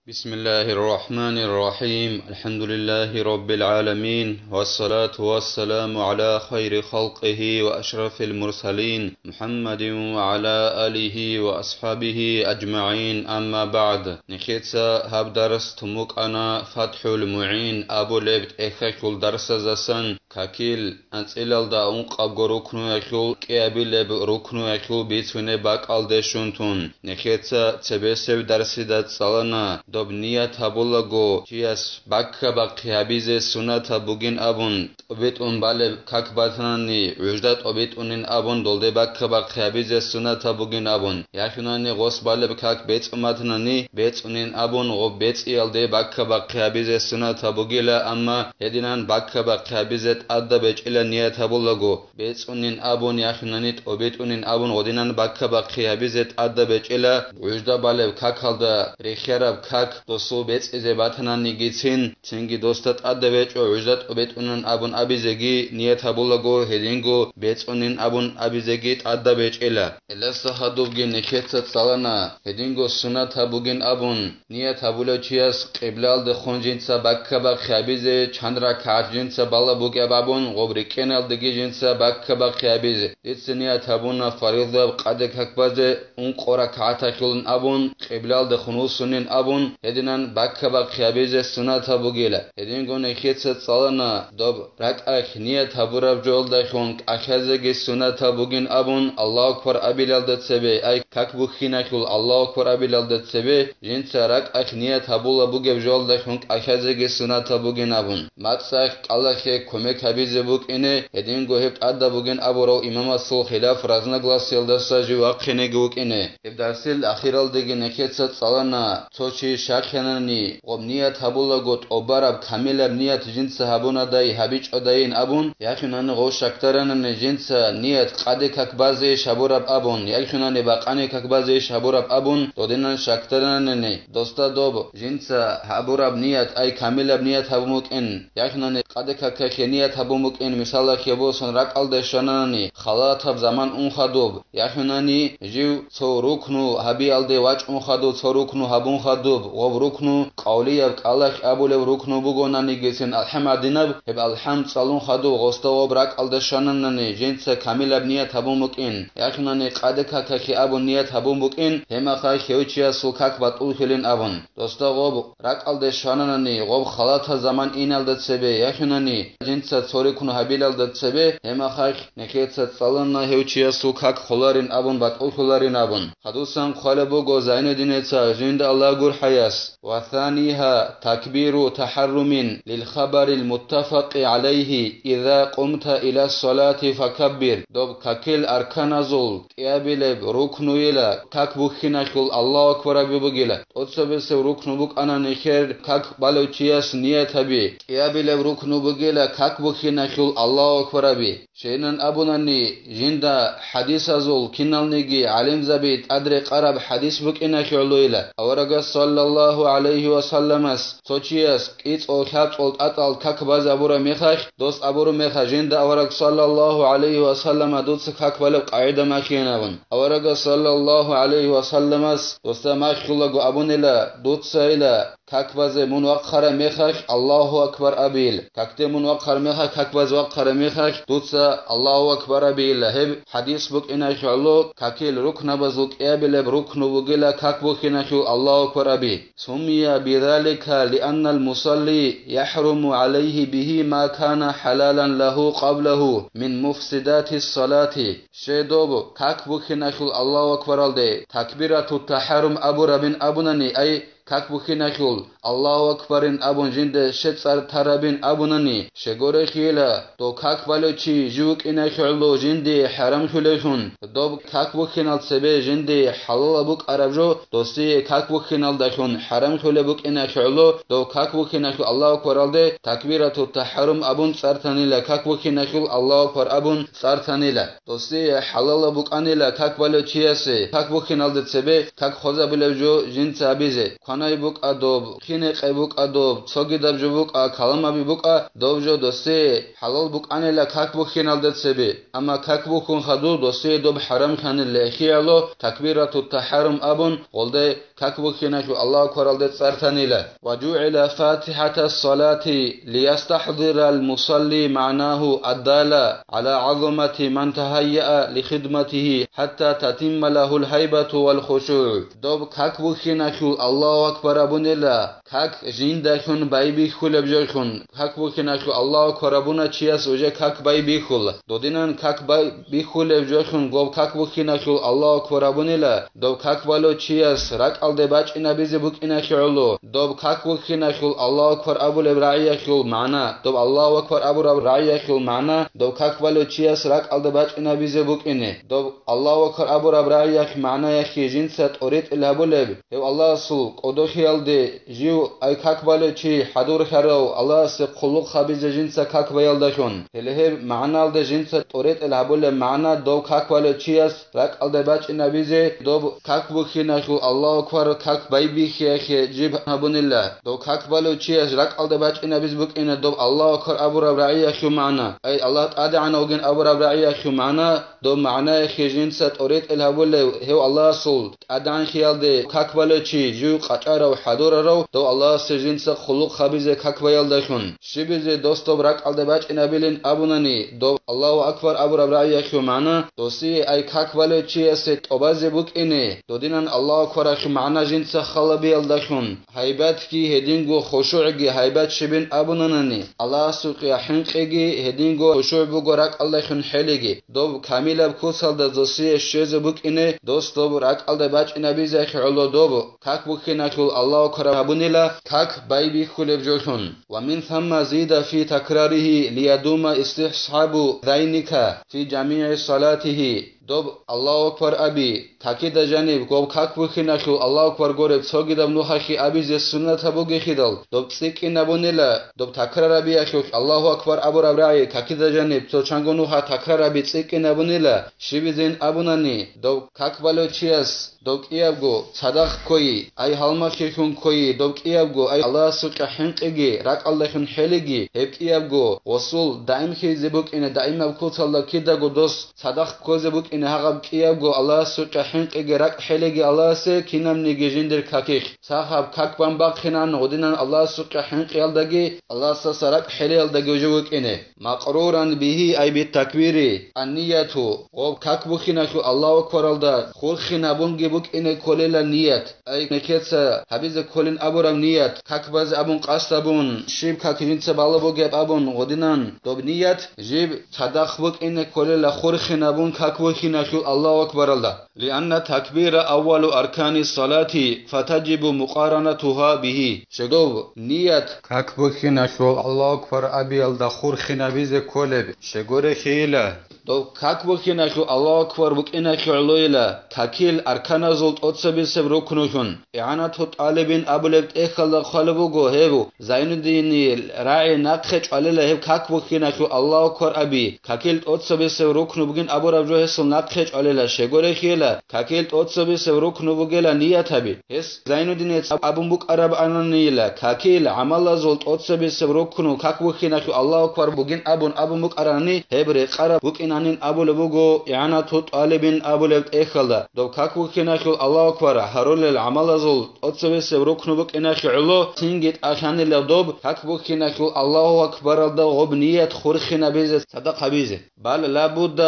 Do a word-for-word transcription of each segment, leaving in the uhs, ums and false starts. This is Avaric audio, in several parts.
بسم الله الرحمن الرحيم. الحمد لله رب العالمين. والصلاة والسلام على خير خلقه وأشرف المرسلين محمد وعلى آله وأصحابه أجمعين. أما بعد. Нехеца гьаб дарс тумукъана ФатхӀул МугӀин абулеб тӀехьалъул дарсазасан какил анцӀилалда ункъабго рукнуялъул кӀиабилеб рукнуялъул бицунеб бакӀалде щун тун. Нехеца цебесеб дарсида цӀалана, доб ният гьабулаго чияс баккабахъи гьабизе сунатаб бугин абун, тӀобитӀун балеб как батанани, гӀужда тӀобитӀунин абун долде баккабахъи гьабизе сунатаб бугин абун, яхъунани гъос балеб как бецӀун батанани, бецӀунин абун гъоб бецӀиялде баккабахъи гьабизе сунатаб бугила, амма гьединан баккабахъи гьабизе тӀадаб гьечӀила ният гьабулаго. БецӀунин абун, яхъунани тӀобитӀунин абун гъодинан баккабахъи гьабизе тӀадаб гьечӀила, гӀужда балеб какалда рехиараб как досул бецӀизе батананигицин, цинги досда тӀадаб гьечӀо гӀужда тӀобитӀунин абун абизеги ният гьабулаго, гьединго бецӀунин абун абизеги тӀадаб гьечӀила. Гьелдаса гьадубги нехеца цӀалана, гьединго сунатаб бугин абун, ният гьабулев чияс къиблалдехун жинца баккабахъи гьабизе чан ракагӀат жинца бала букӀаб абун, гъоб рикӀкӀеналдеги жинца баккабахъи гьабизе. Дица ният гьабуна фаризаяб къаде как базе ункъо ракагӀаталъулин абун, къиблалдехун вуссунин абун, гьединан баккабахъи гьабизе сунатаб бугила. Гьединго нехеца цӀалана, доб ракӀалъ ният гьабураб жоялдалъун кӀалъазеги сунатаб бугин абун, Аллагьу акбар абилалда цебе, ай, как бухьиналъул Аллагьу акбар абилалда цебе, жинца ракӀалъ ният гьабула бугеб жоялдалъун кӀалъазеги сунатаб бугин абун. МацӀалъ кӀалахъе кумек гьабизе букӀине, гьединго гьеб тӀадаб бугин абурав имамасул хилаф разногласиялдаса жив вахъинеги вукӀине. Гьеб дарсил ахиралдеги нехеца цӀалана, цо чи щаклъанани, гъоб ният гьабулаго тӀобараб камилаб ният жинца гьабунадай гьабичӀодайин абун, яхъунани гъов щакдаранани жинца ният къаде как базейищ гьабураб абун, яхъунани бакъани как базейищ гьабураб абун, додинан щакдаранани, досда доб жинца гьабураб ният, ай камилаб ният гьабун букӀин, яхъунани къаде какалъе ният гьабун букӀин, мисалалъе босун ракӀалде щвананани, халатаб заман ун хадуб, яхъунани жив цо рукну гьабиялде вачӀун хадуб, цо рукну гьабун хадуб, гъоб рукну къавлияб кӀалахъ абулеб рукну бугонанигицин алхӀам гьадинаб, гьеб алхӀам цӀалун хадуб, гъосда гъоб ракӀалда щвананани жинца камилаб ният гьабун букӀин, яхъунани къаде какалъе абун ният гьабун букӀин, гьебмахалъ гьев чиясул как батӀуллъилин абун. Досда гъоб ракӀалде щвананани, гъоб халатаб заман иналда цебе, яхъунани жинца цо рукну гьабилалда цебе, гьебмахалъ нехеца цӀалана гьев чиясул как холарин абун, батӀуллъуларин абун. Хадусан хъвалеб буго Зайнуддинеца жинда Аллагь гурхӀаяс: «Ва санигьа такбиру тахӀаррумин лил хабарил муттафакъи гӀалайгьи, иза къумта ила салати факаббир». Доб какил арканазул кӀиабилеб рукнуйила как бухьиналъул Аллагьу акбар аби бугила. ТӀоцебесеб рукну букӀана нехер как балев чияс ният гьаби. КӀиабилеб рукну бугила как бухьиналъул Аллагьу акбар аби. Щайин абунани, жинда хӀадисазул киналниги гӀалимзаби тӀадрекъараб хӀадис букӀиналъе гӀолойила. Аварагас саллаллагьу гӀалайгьи ва салламас цо чияс кӀицӀул-лъабцӀул тӀатӀал как базе абураб мехалъ, дос абураб мехалъ жинда авараг саллаллагьу гӀалайгьи ва саллама дуца как балеб къагӀида махьинавун. Аварагас саллаллагьу гӀалайгьи ва салламас досда махьулаго абунила, дуцайила, как базе мун вахъараб мехалъ Аллагьу акбар абил. Какде мун вахъараб мехалъ, как базе вахъараб мехалъ дуца Аллагьу акбар абийила. Гьеб хӀадис букӀиналъе гӀоло какил рукнабазул кӀиабилеб рукну бугила как бухьиналъул Аллагьу акбар аби. Суммия бизалика лианнал мусалли яхӀруму гӀалайгьи бигьи ма кана хӀалалан лагьу къаблагьу мин муфсидатис салати. Щай доб как бухьиналъул Аллагьу акбаралде такбирату тахӀаррум абурабин абунани, ай, как бухьиналъул Аллагьу акбарин абун жинда щай цӀар тарабин абунани, щегорехъийила, дов как балев чи жив вукӀиналъе гӀоло жинде хӀарамлъулевлъун, доб как бухьинал цебе жинде хӀалалаб букӀараб жо досие как бухьиналдалъун хӀарамлъулеб букӀиналъе гӀоло, дов как бухьиналъул Аллагьу акбаралде такбирату тахӀаррум абун цӀар танила, как бухьиналъул Аллагьу акбар абун цӀар танила. Досие хӀалалаб букӀанила как балев чиясе, как бухьиналда цебе как хвезабулеб жо жинца гьабизе. Кванай букӀа доб кинекъей букӀа доб, цогидаб жо букӀа, каламаби букӀа, доб жо досие хӀалал букӀанила как бухьиналда цебе. Амма как бухьун хадур досие доб хӀарамлъанил лехияло, такбиратут тахӀарум абун, гъолда как бухьиналъул Аллагьу акбаралде цӀар танила. وجعل فاتحة الصلاة ليستحضر المصلي معناه الدالة على عظمة من تهيأ لخدمته حتى تتم له الهيبة والخشوع. Доб как бухьиналъул Аллагьу акбар абунила, как жиндалъун байбихьулеб жолъун. Как бухьиналъул Аллагьу акбар абуна чияс уже как байбихьула. Додинан как байбихьулеб жолъун гоб как бухьиналъул Аллагьу акбар абунила, доб как балев чияс ракӀалде бачӀинабизе букӀиналъе гӀоло, доб как бухьиналъул Аллагьу акбар абулеб рагӀиялъул магӀна, доб Аллагьу акбар абураб рагӀиялъул магӀна, доб как балев чияс ракӀалде бачӀинабизе букӀине, доб Аллагьу акбар абураб рагӀиялъ магӀнаялъе жинца тӀоритӀил гьабулеб, гьев Аллагьасул кӀодолъиялде жив, ай как балев чи хӀадурлъарав, Аллагьасе хъулухъ гьабизе жинца как баялдалъун. Гьеле гьеб магӀналда жинца тӀоритӀил гьабулеб магӀна дов как балев чияс ракӀалда бачӀинабизе, доб как бухьиналъул Аллагьу акбар как байбихьиялъе жиб гьабунила. Дов как балев чияс ракӀалда бачӀинабизе букӀина доб Аллагьу акбар абураб рагӀиялъул магӀна, ай Аллагь тӀадегӀанав вугин абураб рагӀиялъул магӀна, доб магӀнаялъе жинца тӀоритӀил гьабулев, гьев Аллагьасул тӀадегӀанлъиялде как балев чи, жив къачӀарав, хӀадурарав, дов Аллагьасе жинца хъулухъ гьабизе как баялдалъун. Щибизе дос доб ракӀалда бачӀинабилин абунани, доб Аллагьу акбар абураб рагӀиялъул магӀна, досие ай как балев чиясе тӀобазе букӀине, додинан Аллагьу акбаралъул магӀна жинца халабиялдалъун. Гьайбатги гьединго хушугӀги, гьайбат щибин абунанани, Аллагьасукьа хӀинкъиги гьединго хушугӀ буго ракӀалдалъун хӀелиги, доб камилаб куцалда досие щвезе букӀине, дос доб ракӀалда бачӀинабизехъе гӀоло доб, как бухьиналъул Аллагьу акбар гьабунила, как байбихьулеб жолъун. ومن ثم زيد في تكراره ليدوم استصحاب ذلك في جميع صلاته. Доб Аллагьу акбар аби, какида жаниб, гоб как бухьиналъул Аллагьу акбар гореб цогидаб нухалъе абизе суннатаб бугехидал, доб цӀикӀкӀинабунила, доб такрар абиялъулъ Аллагьу акбар абураб рагӀи, какида жаниб, цо чанго нуха такрар аби цӀикӀкӀинабунила, щибизин абунани, доб как балев чияс, доб кӀиябго цадахъ ккойи, ай гьалмагълъилъун ккойи, доб кӀиябго, ай Аллагьасукьа хӀинкъиги, ракӀалдалъун хӀелиги, гьеб кӀиябго гъосул даимлъизе букӀине, даимаб куцалда кидаго дос цадахъ ккозе букӀине гьагъаб кӀиябго Аллагьасукьа хӀинкъиги ракӀ хӀелиги Аллагьасе кинабниги жиндир какихъ. Сахаб как бан бахъинан гъодинан Аллагьасукьа хӀинкъиялдаги, Аллагьасаса ракӀ хӀелиялдаги уже вукӀине. مقرورا به أي بالتكبير النية. Гъоб как бухьиналъул Аллагьу акбаралда хурхин гьабунги букӀине кколела ният. Ай нехеца гьабизе кколин абураб ният, как базе абун къасд абун, щиб как жинца балеб бугеб абун гъодинан доб ният, жиб цадахъ букӀине кколела хурхин абун как бухьиналъул Аллагьу акбаралда. لأن التكبير أول أركان الصلاة فتجب مقارنتها به. Щегов ният как бухьиналъул Аллагьу акбар абиялда хурхин абизе кколеб щегорехейила. Дов как бухьиналъул Аллагьу акбар букӀиналъе гӀолойила, какил арканазул тӀоцебесеб рукнулъун. ИгӀанату тӀалибин абулеб тӀехьалда хъвалеб буго гьеб, Зайнуддинил рагӀи нахъе чӀвалела гьеб как бухьиналъул Аллагьу акбар аби, какил тӀоцебесеб рукну бугин абураб жо гьесул нахъе чӀвалела, щегорехьела, какил тӀоцебесеб рукну бугела ният гьаби. Гьес Зайнуддинец абун букӀараб ананийила, какил гӀамалазул тӀоцебесеб рукну как бухьиналъул Аллагьу акбар бугин абун абун букӀарани, гьеб рекъараб букӀинанин абулеб буго ИгӀанату тӀалибин абулеб тӀехьалда. Доб как бухьиналъул Аллагьу акбар гьарулел гӀамалазул тӀоцебесеб рукну букӀиналъе гӀоло, цинги тӀалъанила доб как бухьиналъул Аллагьу акбаралда гъоб ният хурхин абизе, цадахъ гьабизе. بل لا بد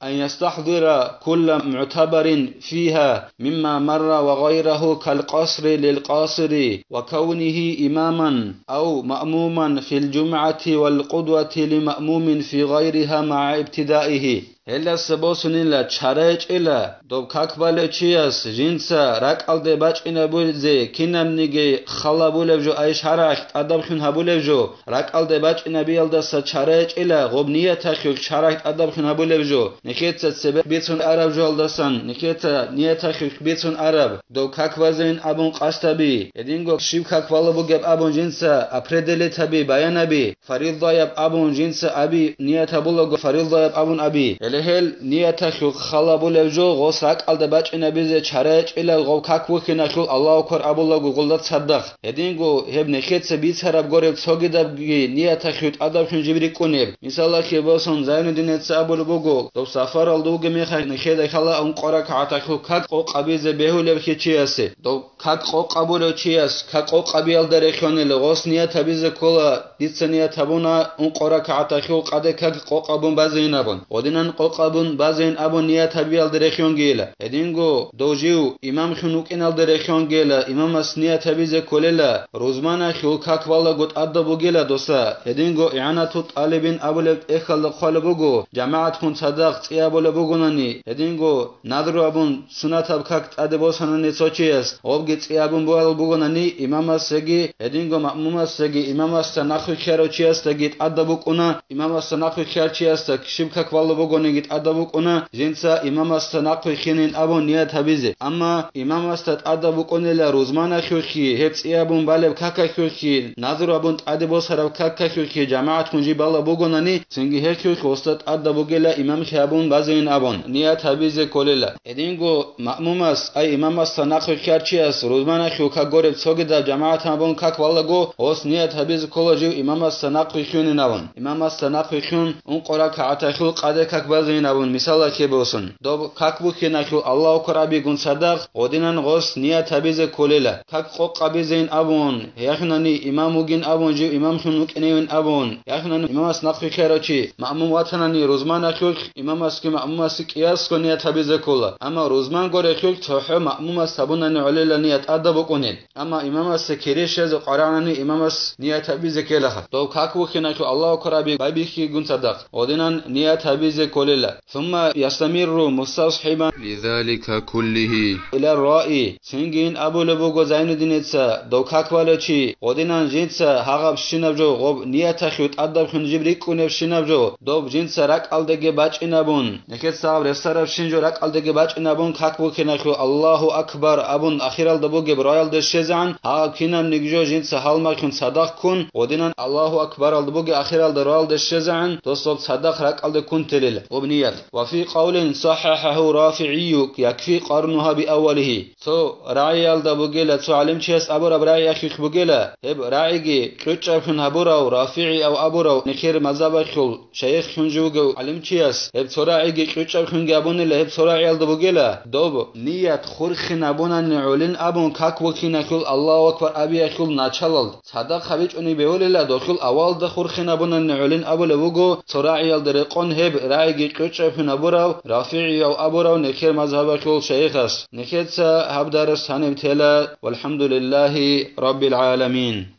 أن يستحضر كل معتبر فيها مما مر وغيره كالقصر للقاصر وكونه إماما أو مأموما في الجمعة والقدوة لمأموم في غيرها مع ابتدائه. Гьелдаса босунила чара гьечӀила, доб как балев чияс жинца ракӀалде бачӀинабузе кинабниги халабулеб жо, ай шарагӀалъ тӀадабхъин гьабулеб жо, ракӀалде бачӀинабиялдаса чара гьечӀила, гъоб нияталъулъ шарагӀалъ тӀадабхъин гьабулеб жо, нехеца цебе бицун араб жоялдасан, нехеца нияталъулъ бицун араб, доб как базейин абун къасд гьаби, гьединго щиб как балеб бугеб абун жинца определить гьаби, баян гьаби. Фаризаяб абун жинца аби, ният гьабулаго фаризаяб абун аби. Гьеле Гьел нияталъул халабулев жо гъос ракӀалда бачӀинабизе чарайчӀила гъов как вухьиналъул Аллагьу акбар абулаго гъолда цадахъ. Гьединго гьеб нехеца бицараб гореб цогидабги нияталъул тӀадаб хӀунжиб рикӀкӀунеб. Мисалалъе босун, Зайнуддинеца абулеб буго, доб сафаралда вугеб мехалъ нехеда хала ункъо ракагӀаталъул как къокъабизе бегьулевхъе чиясе. Доб как къокъабулев чияс как къокъабиялда рехьонила гъос ният гьабизе ккола, дица ният гьабуна ункъо ракагӀаталъул къаде как къокъабун базейин абун. Гъодинан къокъабун базейин абун ният гьабиялда рехьонгейила. Гьединго дов жив имамлъун вукӀиналда рехьонгейила, имамас ният гьабизе кколела, рузманалъул как валаго тӀадаб бугела доса. Гьединго ИгӀанату тӀалибин абулеб тӀехьалда хъвалеб буго, жамагӀатгун цадахъ цӀи абулеб бугонани, гьединго назру абун сунатаб как тӀаде босанани цо чияс, гъобги цӀи абун бугел бугонани, имамасдаги, гьединго маъмумасдаги, имамасда нахъвихьарав чиясдаги тӀадаб букӀуна, имамасда нахъвихьарав чиясда щиб как валла бугониги тӀадаб букӀуна, жинца имамасда нахъвихьинин абун ният гьабизе. Амма имамасда тӀадаб букӀунила рузманалъухъе, гьеб цӀи абун балеб какалъухъе, назру абун тӀаде босараб какалъухъе жамагӀатгун жиб бала бугонани, цинги гьелъухъ гъосда тӀадаб бугела имамлъи абун базейин абун, ният гьабизе кколела. Гьединго маъмумас, ай имамасда нахъвихьарчияс, рузманалъул как гореб цогидаб жамагӀат абун как валаго, гъос ният гьабизе ккола жив имамасда нахъвихьунин абун. Имамасда нахъвихьун, ункъо ракагӀаталъул къаде как базейин абун, мисалалъе босун. Доб как бухьиналъул Аллагьу акбар абигун цадахъ, гъодинан гъос ният гьабизе кколела. Как къокъабизейин абун, яхӀунани имам вугин абун жив имамлъун вукӀиневин абун, яхӀунани имамас нахъвихьарав чи, маъмум ватанани рузманалъухъ, имамасги маъмумасги кӀиясго ният гьабизе ккола. Амма рузман горелъухъ цохӀо маъмумас гьабунани гӀолела ният тӀадаб букӀунел. Амма имамасда кире щвезе къварагӀанани имамас ният гьабизе ккелаха. Дов как бухьиналъул Аллагьу акбар аби байбихьигун цадахъ, гъодинан ният гьабизе кколела. ثم يستمر مستصحبا لذلك كله إلى الرأي. Цинги ин абулеб буго Зайнуддинеца, дов как балев чи, гъодинан жинца гьагъаб щинаб жо, гъоб нияталъул тӀадаб хӀунжиб рикӀкӀунеб щинаб жо, доб жинца ракӀалдеги бачӀинабун, нехеца гьаб рехсараб щин жо ракӀалдеги бачӀинабун как бухьиналъул Аллагьу акбар абун ахиралда бугеб роялде щвезегӀан, гьагъаб кинабниги жо жинца гьалмагълъун цадахъ ккун, гъодинан Аллагьу акбаралда бугеб ахиралда роялде щвезегӀан, дособ цадахъ ракӀалде ккун телила. Гъоб ният. وفي قول صححه الرافعي يكفي قرنها بأوله. Цо рагӀиялда бугела, цо гӀалимчияс абураб рагӀиялъухъ бугела, гьеб рагӀиги кьучӀаблъун гьабурав, РафигӀияв абурав, нехер мазгьабалъул шайихлъун жив вугев гӀалимчияс, гьеб цо рагӀиги кьучӀаблъунги абунила, гьеб цо рагӀиялда бугела, доб ният хурхин абунани гӀолин абун как бухьиналъул Аллагьу акбар абиялъул началалда. Цадахъ гьабичӀони бегьулила, дохул авалда хурхин абунани гӀолин абулеб буго, цо рагӀиялда рекъон гьеб рагӀиги кьучӀаблъун гьабурав, РафигӀияв абурав нехер мазгьабалъул шайихас. Нехеца гьаб дарс гьаниб тела. والحمد لله رب العالمين.